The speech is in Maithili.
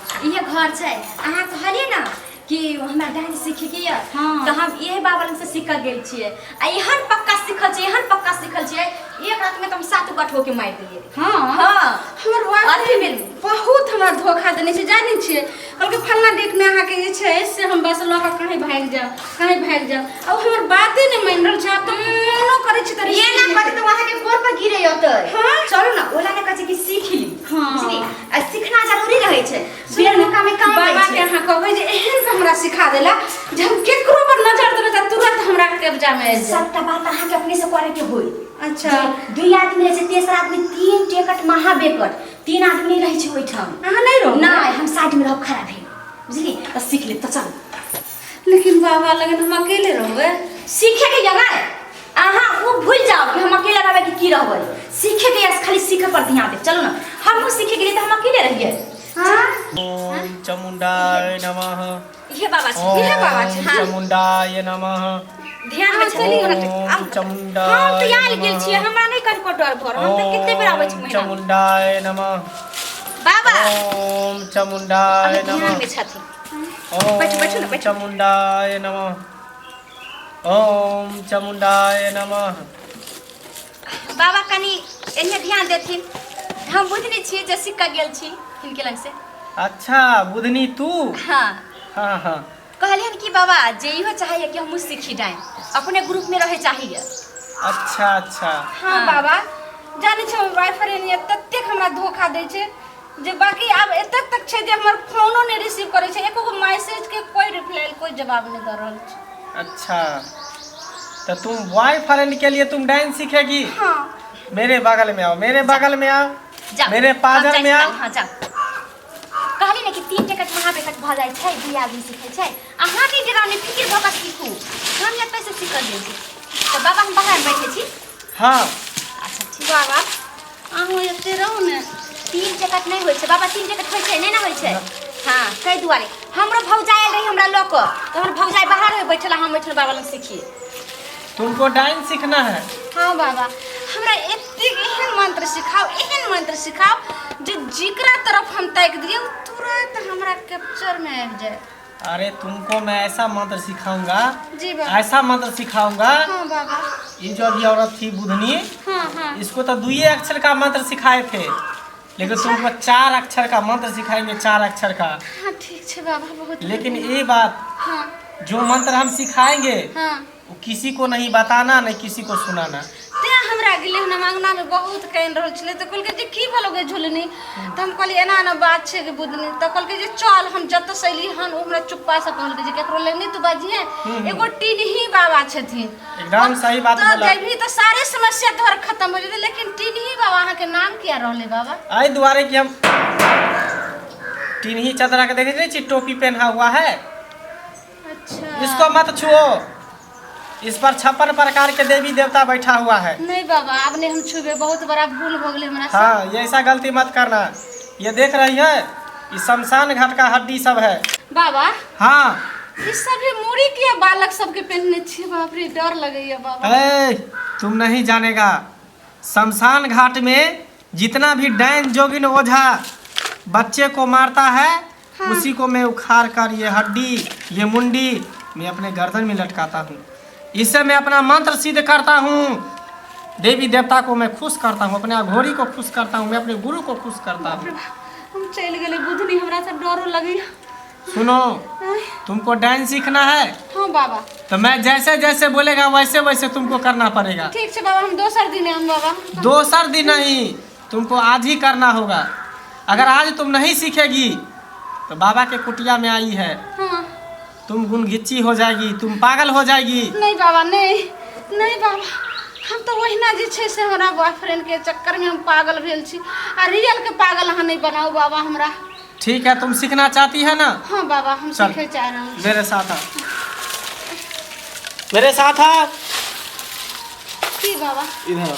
छै। इहे घर छै। अहाँ कहलियै ने कि हमरा डांस सीखैके यऽ। हाँ। तऽ हम इहे बाबा लग से सीख के गेल छियै आ एहन पक्का सीखल छियै, एहन पक्का सीखल छियै, एक रात में तऽ हम सात गो ठोके मारि दियै। हाँ। हाँ। हमर अथी बॉयफ्रेंड भेल। बहुत हमरा धोखा देने छै, जानै छियै? कहलकै फल्लाँ डेटमे अहाँके जे छै से हम बस लऽ कऽ कहीं भागि जायब, कहीं भागि जायब। आ ओ हमर बाते नहि मानि रहल छै। आब तऽ फोनो करै छी तऽ ये ना कहते तऽ वहाँ के गोर पर गिरे होतै। हाँ। चलू ना, ओला ने कहै छै कि सीख ली। हाँ। बुझली? आ सीखना जरूरी रहै छै। बेर मौका में काम दै बाबा के छै। अहाँ कहबै जे एहन से हमरा सिखा देला जे हम केकरो पर नजर देबै तऽ तुरंत हमरा कब्जा मे आबि जायत। सबटा बात अहाँके अपने से करे के होई। अच्छा। जे दुई आदमी रहै छै, तेसर आदमी तीन टेकट महाबेकट, तीन आदमी नहि रहै छै ओहिठाम। अहाँ नहि रहबै? नहि, हम साइड में रहब खड़ा भेल, बुझली? तऽ सीख लेब तऽ चलू। लेकिन बाबा लगन हम अकेले रहबै? सीखे के जगह अहाँ ओ भूल जाओ कि हम अकेले रहबै कि की रहबै। सीखे के यस, खाली सीखे पर ध्यान दे। चलू ना, हमहूँ सीखे गेलियै तऽ हम अकेले रहियै। हाँ। ओम चामुण्डाय नमः। इहे बाबा छै, इहे बाबा छै। ओम हाँ। चामुण्डाय नमः। ध्यान में चली। ओम चामुण्डाय हम तऽ आयल गेल नमः। छियै, हमरा नहि कनिको डर भर। हम तऽ कते बेर आबै छी ओम महीना। चामुण्डाय नमः। बाबा ओम चामुण्डाय अभी ध्यान नमः। में छथिन। बैठू, बैठू ने, ओम बैठू। चामुण्डाय नमः। ओम चामुण्डाय नमः। बाबा कनि एन्ने ध्यान देथिन। हम बुझने छियै जे सीख कऽ गेल छी हिनके लग से। अच्छा बुधनी तू? हाँ। हाँ हाँ। कहलियन कि बाबा जे इहो चाहैए कि हमहूँ सीखी डाइन, अपने ग्रुप में रहे चाहिए। अच्छा अच्छा। हाँ बाबा, जानै छै हमर बॉयफ्रेंड ये ततेक हमरा धोखा दै छै जे बाकी आब एतेक तक छै जे हमर फोनो नहि रिसीव करै छै, एको गो मैसेज के कोई रिप्लाई, कोई जवाब नहि दऽ रहल छै। अच्छा, तो तुम बॉयफ्रेंड के लिए तुम डांस सीखेगी? हाँ। मेरे बगल में आओ, मेरे बगल में आओ। जाओ। मेरे पाजर हम जाइ में छी। आओ। हाँ जाओ। कहली ने कि तीन टिकट महाबेकट भऽ जाइ छै, दुई आदमी सीखै छै। अहाँ नहि डराउ, नहि फिकिर भऽ कऽ सीखू। हम एतऽ से सीखल जाइ छी। तऽ बाबा हम बाहर बैठे छी। हाँ। अच्छा ठीक। बाबा अहूँ एते रहू ने। तीन टिकट नहि होइ छै बाबा, तीन टिकट होइ छै नहि ने होइ छै। हाँ, ताहि दुआरे हमरो भौजाइ आयल रही हमरा लऽ कऽ, तऽ हमर भौजाइ बाहर होइ बैठल, हम बैठल बाबा लग सीखिए। तुमको डांस सीखना है? हाँ बाबा, हमरा एतेक एहन मंत्र सिखाओ, एहन मंत्र सिखाओ जे जिकरा तरफ हम ताकि दिए ओ तुरंत हमरा कैप्चर में आबि जाए। अरे तुमको मैं ऐसा मंत्र सिखाऊंगा। जी बाबा। ऐसा मंत्र सिखाऊंगा। हाँ बाबा। ये जो अभी औरत थी बुधनी, हाँ हाँ, इसको तो दुई अक्षर का मंत्र सिखाए थे, लेकिन तुमको चार अक्षर का मंत्र सिखाएंगे, चार अक्षर का। हाँ ठीक छै बाबा, बहुत। लेकिन ये बात, हाँ, जो मंत्र हम सिखाएंगे, हाँ, वो किसी को नहीं बताना, नहीं किसी को सुनाना। तें हमरा गेलै हन अंगना में बहुत कानि रहल छलै, तऽ कहलकै जे की भेलौ गे झुलनी? तऽ हम कहलियै एना एना बात छै गे बुधनी। तऽ कहलकै जे चल। हम जतऽ से एली हन ओ हमरा चुप्पा से कहलकै जे केकरो लग नहि तू बजिहे, एगो टिनही बाबा छथिन। एकदम सही बात तऽ बोला। जेबही तऽ सारे समस्या तोहर खत्म हो जेतै। लेकिन टिनही बाबा अहाँके नाम किया रहलै बाबा? एहि दुआरे कि हम टिनही चदरा के देखे नहीं छी, टोपी पहना हुआ है। अच्छा। इसको मत छुओ, इस पर 56 प्रकार के देवी देवता बैठा हुआ है। नहीं बाबा, आब नहीं हम छुबे, बहुत बड़ा भूल हो गेलै हमरा से। हाँ, ये ऐसा गलती मत करना। ये देख रही है, ये शमशान घाट का हड्डी सब है। बाबा। हाँ। ई सभी मूड़ी किया बालक सबके पहनने छियै? बाप रे, डर लगैया बाबा। ए, तुम नहीं जानेगा, शमशान घाट में जितना भी डायन जोगिन ओझा बच्चे को मारता है, हाँ। उसी को मैं उखाड़ कर ये हड्डी, ये मुंडी मैं अपने गर्दन में लटकाता हूँ। इससे मैं अपना मंत्र सिद्ध करता हूँ, देवी देवता को मैं खुश करता हूँ, अपने अघोरी को खुश करता हूँ, मैं अपने गुरु को खुश करता हूँ। हम चलि गेलै बुधनी, हमरा से डरो लगैया। सुनो, तुमको डांस सीखना है? हाँ बाबा। तो मैं जैसे जैसे बोलेगा वैसे वैसे तुमको करना पड़ेगा। ठीक छै बाबा, हम दोसर दिन आयब बाबा। दोसर दिन नहीं, तुमको आज ही करना होगा। अगर आज तुम नहीं सीखेगी तो बाबा के कुटिया में आई है, हाँ, तुम गुनघिच्ची हो जाएगी, तुम पागल हो जाएगी। नहीं बाबा, नहीं नहीं बाबा, हम तऽ ओहिना जे छै से हमरा बॉयफ्रेंड के चक्कर में हम पागल भेल छी, आ रियल के पागल अहाँ नहीं बनाउ बाबा हमरा। ठीक है, तुम सीखना चाहती है ना? हाँ बाबा, हम चल। सीखे चाह रहल छी। मेरे साथ आ, मेरे साथ आ। की बाबा? इधर आ।